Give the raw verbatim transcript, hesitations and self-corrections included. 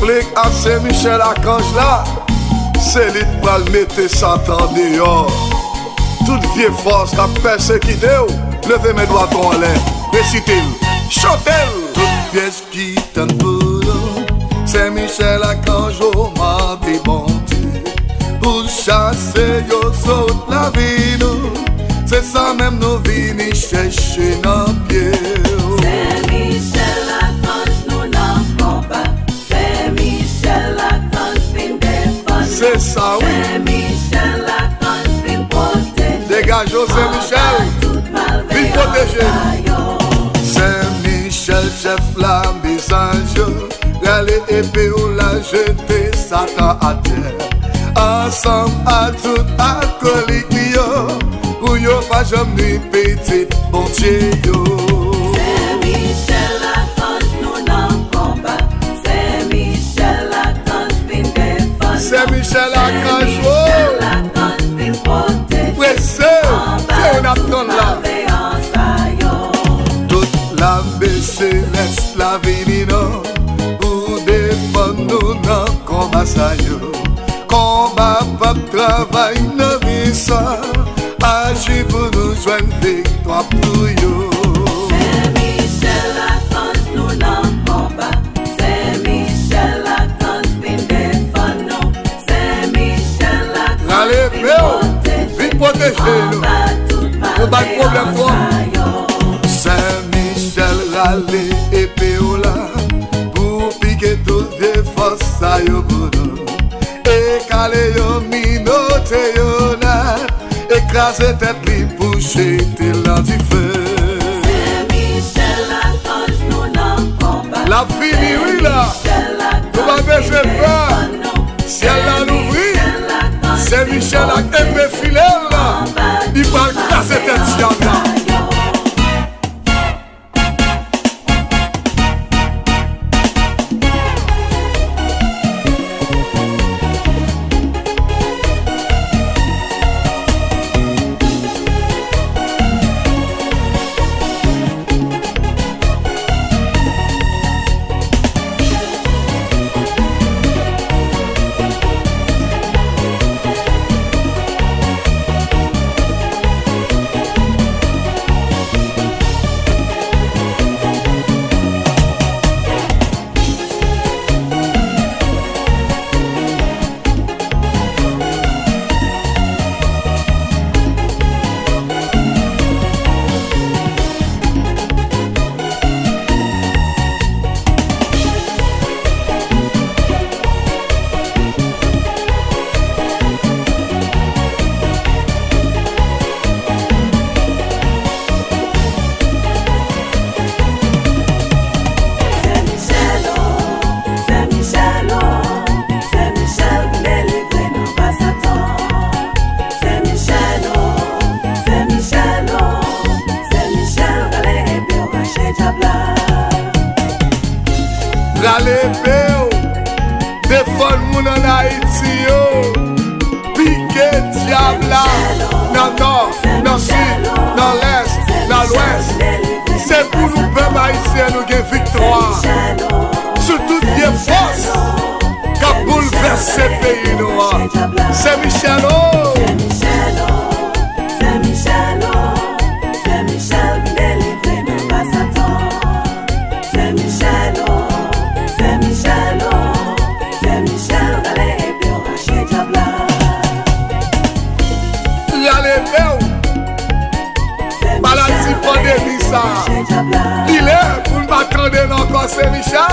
Plenn ak Sen Michèl Akanj la, se li k pral mete Satan deyò. Tout vye fòs k ap pèsekite w, leve men dwat ou anlè, resite l, chante l. Tout pyès ki tann pou nou, Sen Michèl Akanj yo mande Bondye pou chase yo sot lavi nou. Se sa menm nou vini chèche nan pye w. Sen Michèl Akanj nou nan konba. Sen Michèl Akanj vin defann nou. Se sa, wi. Sen Michèl Akanj vin pwoteje. Degaje w, Sen Michèl. Anba tout malveyan sa yo. Sen Michèl, chèf lame zanj yo, rale epe w la, jete Satan atè. Ansanm a tout akolik li yo, pou yo pa janm nwi pitit Bondye yo. Sen Michèl Akanj nou nan konba. Sen Michèl Akanj vin defann nou. Sen Michèl Akanj, o! Sen Michèl Akanj vin pwoteje. Prese, se yo n ap tann la. Anba tout malveyan sa yo. Tout lame selès la vini non pou defann nou nan konba sa yo. Konba p ap travay nan vi sa. Aji pou nou jwenn viktwa pou yo. Sen Michèl Akanj nou nan konba. Sen Michèl Akanj vin defann nou. Sen Michèl Akanj vin pwoteje nou. Rale epe w, vin pwoteje nou. Anba tout malveyan sa yo. Sen Michèl, rale epe w la pou pike tout vye fòs sa yo pou nou. E kale yo, minote yo nèt, e kraze tèt li pou jete l nan dife. Sen Michèl Akanj nou nan konba. L ap vini, wi, la. Nou pa bezwen pè. Syèl la louvri. Sen Michèl ak epe file l la. Li pral kraze tèt dyab la. Sen Michèl, o, Sen Michèl, o, Sen Michèl vin delivre nou anba Satan. Sen Michèl, o, Sen Michèl, o, Sen Michèl, rale epe w, rache dyab la. Rale epe w, defann moun ann Ayiti yo. Pike dyab la nan nò, nan sid, nan lès, nan lwès. Se pou nou, pèp ayisyen, nou gen viktwa sou tout vye fòs k ap boulvèse peyi nou an. Sen Michèl, o! Sen Michèl, o! Sen Michèl, o! Sen Michèl vin delivre nou anba Satan. Sen Michèl, o! Sen Michèl, o! Sen Michèl, rale epe w, rache dyab la. Rale epe w. Maladi pandemi sa a. Li lè pou n pa tande l ankò, Sen Michèl.